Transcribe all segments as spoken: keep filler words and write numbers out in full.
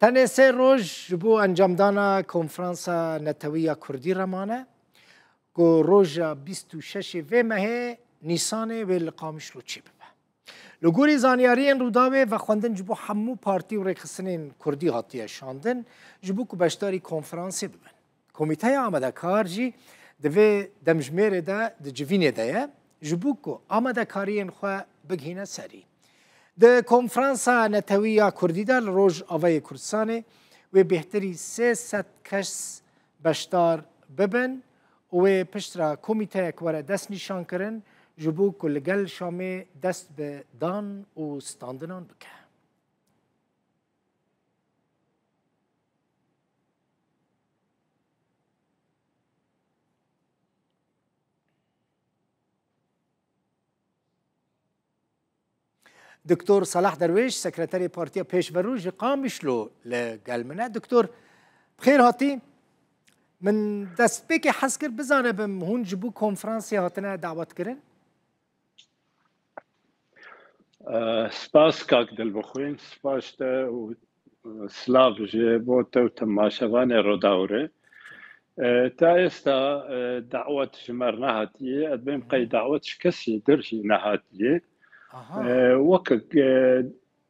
Tenê sê roj ji bo encamdana Konferansa Netewî ya Kurdî re mane, ku roja bîst û şeş vê mehê Nîsanê wê li Qamişlo çêbibe. Li gorî zanyariyên Rûdawê, vexwendin ji bo hemû partî û rêxistinên Kurdî hatiye şandin, ji bo ku beşdarî konferansê bibin. Komîteya amadekar jî di vê demjimêrê de di civînê de ye, ji bo ku amadekariyên xwe bigihîne serî. Di Konferansa Netewî ya Kurdî de li Rojavayê Kurdistanê wê bêhtirî sê sed kes beşdar bibin û wê piştre komîteyek were destnîşankirin, ji bo ku li gel Şamê dest bi dan û standinan bike. Doktor Salah Derwêş, sekreterê Partiya Pêşverû ji Qamişlo li gel min e. Doktor, bi xêr hatî. Min destpêkê hez kir bizanibim, hûn ji bo konferansê hatine dawetkirin? Eh, spas kak Dilbixwîn, spas te û, eh, silav ji bo te û temaşevanê Rûdawê. Eh, ta êsta, eh, dawet ji me re nehatiye, ez bêm qey dawet ji kesî dir jî nehatiye. Aha. Eh, wekek, eh,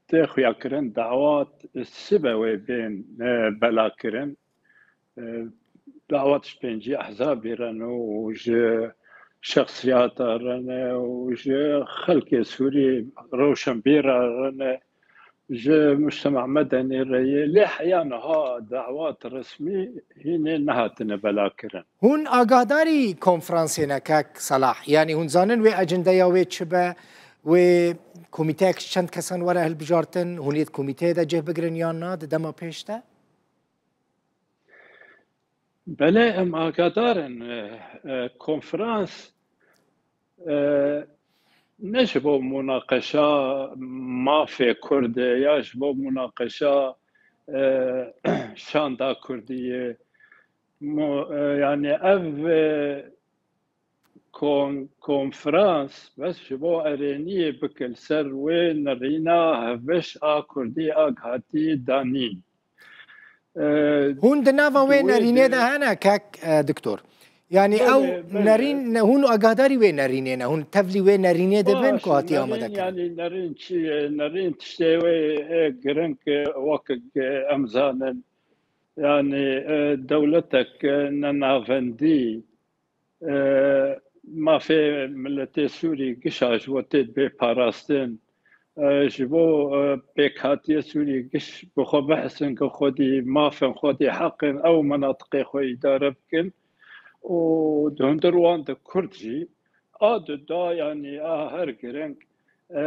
tê xuyakirin dawet sibe wê bên, eh, belakirin. Eh, dawet ji pêncî ehzabî re ne û ji şexsiyata re ne û ji xelkê Sûrî, rewşenbîra re ne, ji mujtema medenî re ye. Lê heya niha dawet resmî hînê nehatine belakirin. Hûn agahdarî konferansê ne, kak Salah? Yanî hûn zanin wê ecendeya wê çi be? Wê komîteyek ji çend kesan were hilbijartin? Hûn yê di komîteyê de cih bigirin yan na di dema pêş de? Belê, em agadar in, e, e, konferans, e, ne ji bo munaqeşa mafê Kurd e ya ji bo munaqeşa, e, şanda Kurdî ye. Mo-, e, yanî ev, e, kon-, konferans bes ji bo erêniyê bike li ser wê nerîna hevbeş a Kurdî a gihatî danîn. E, Hûn di nava wê wê nerînê de de hene, kek, e, doktor? Yanî Belê, ew belê. nerîn, ne, hûn agadarî wê nerînê ne, hûn tevlî wê nerînê de bin ku Baş, hatî nerîn, amade kirin? Yanî nerîn çi ye? Nerîn tiştê wê, e, giring, e, wek, e, em zanin. Yanî, e, dewletek, e, nenavendî, e, mafê miletê Sûrî gişa ji bo tê dibê parastin, e, ji bo, e, pêkhatiye Sûrî giş bi xwe bihisin ku xwedî mafên xwedî heqên ew menatiqê xwe îdare bikin û di hundir wan de Kurd jî a du da, yanî a her giring, e,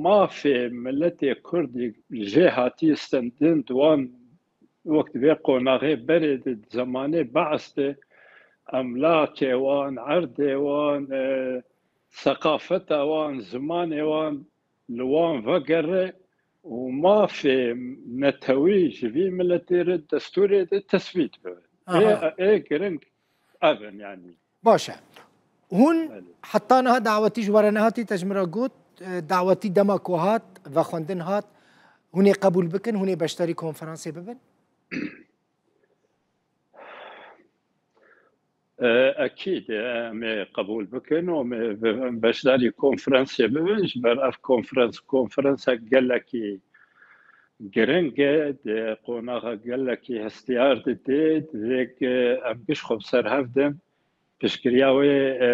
mafê miletê Kurdî jê hatiye stendin di wan wek di vê qonaxê berê de di zemanê Be'es de emlakê wan, erdê wan, e, seqafeta wan, zimanê wan li wan vegere û mafê netewî ji vî miletê re destûrê de tesbît bibe. Aha. Ê, ê giring ev in yanî. Baş e. Hûn Belê. heta niha dawetî ji we re nehatî, te ji min re got, e, dawetî dema ku hat, vexwendin hat, hûn ê qebûl bikin, hûn ê beşdarî konferansê bibin? E, ekîd, e, em ê qebûl bikin û em ê be-, beşdarî konferansê bibin, ji ber ev konferans, konferansek gelekî giring e, di qonaxa gelekî hestiyar de tê, divê ku em giş xwe bi ser hev din, piştgiriya wê, e,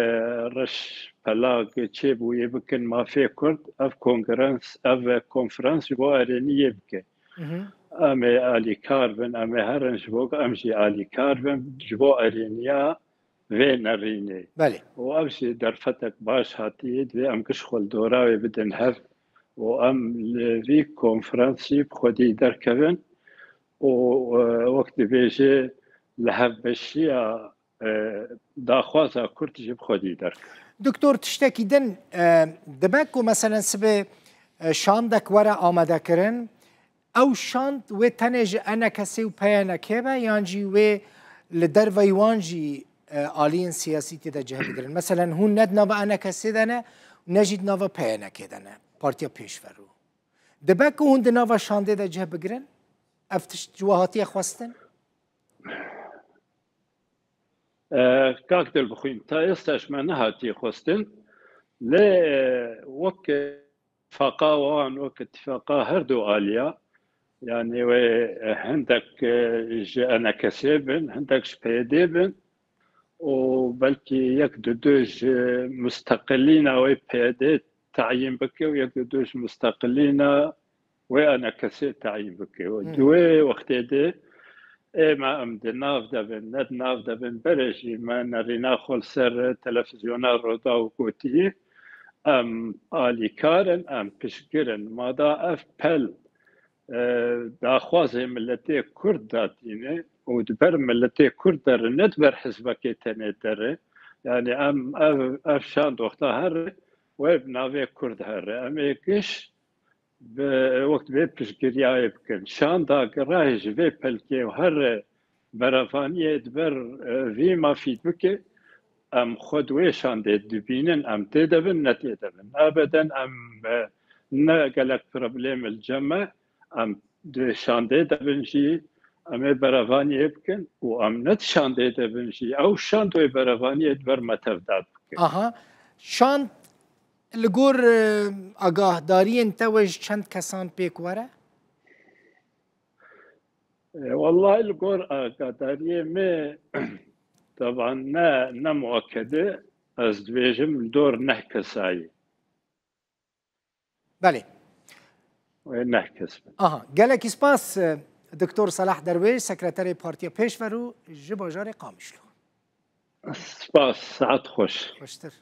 reş pelag çêbûyê bikin mafê Kurd, ev kongrens, ev konferans ji bo erêniyê bike. Mhm. Em ê alîkar bin, em ê herin ji bo em jî alîkar bin, ji bo erêniya vê nerînê. Belê. Û ev jî derfetek baş hatiye, divê em giş xwe li dora wê bidin hev û em li vî konferansî bi xwedî derkevin û, e, wek dibêje li hevbeşiya, e, daxwaza Kurd jî bi xwedî derkevin. Doktor, tiştekî din, e, dibe ku meselen sibê, e, şandek were amadekirin, ew şand wê tenê ji ENKSê û PYNKê be, yan jî wê li derveyî wan jî, e, aliyên siyasî tê de cih bigirin? Meselen, hûn ne di nava ENKSê de ne, ne jî di nava PYNKê de ne, Partiya Pêşverû. Dibe ku hûn di nava şandê de cih bigirin? Ev tişt ji we hatiye xwestin? E, Kak Dilbixwîn, ta êsta ji me nehatiye xwestin. Lê, e, wek tifaqa wan, wek tifaqa her du aliya, yani wê, e, hindek, e, ji ENKSê bin, hindek ji PYDê bin û belkî yek du du ji musteqilîna wê PYDê tayîn bike û yek du du ji musteqilîna wê ENKSê tayîn bike. Û di wê wextê de ê me em di nav de bin, ne di nav de bin, berê jî me nerîna xwe li ser televîzyona Roda û gotî, em alîkar in, em piştgir in. Ma da ev pel, e, daxwazê miletê Kurd datîne û di ber miletê Kurd de re, ne di ber hizbekê tenê de re. Yani em ev, ev şand wexta here, wê bi navê Kurd here. Em ê giş bi, wek vê piştgiriyayê bikin. Şanda girayê ji vê pelkê û here berevaniyê di ber, e, vî mafî bike, em xwe di wê şandê dibînin, em tê de bin, ne tê de bin. Ebeden em, e, ne gelek problem li cem me, em di şandê de bin jî, em ê berevaniyê bikin û em ne di şandê de bin jî, ew şand wê berevaniyê di ber me tevda dike. Aha. Şand li gor, e, agahdariyên te wê ji çend kesan pêk were? E, wellahî li gor agadariyê me, taban ne, ne muakede, ez dibêjim li dor neh kesayî. Belê. Wê neh kes bin. Aha, gelekî spas, e, Doktor Salah Derwêş, sekreterê Partiya Pêşverû ji bajarê Qamişlo. Spas, saet xweş. Xweştir.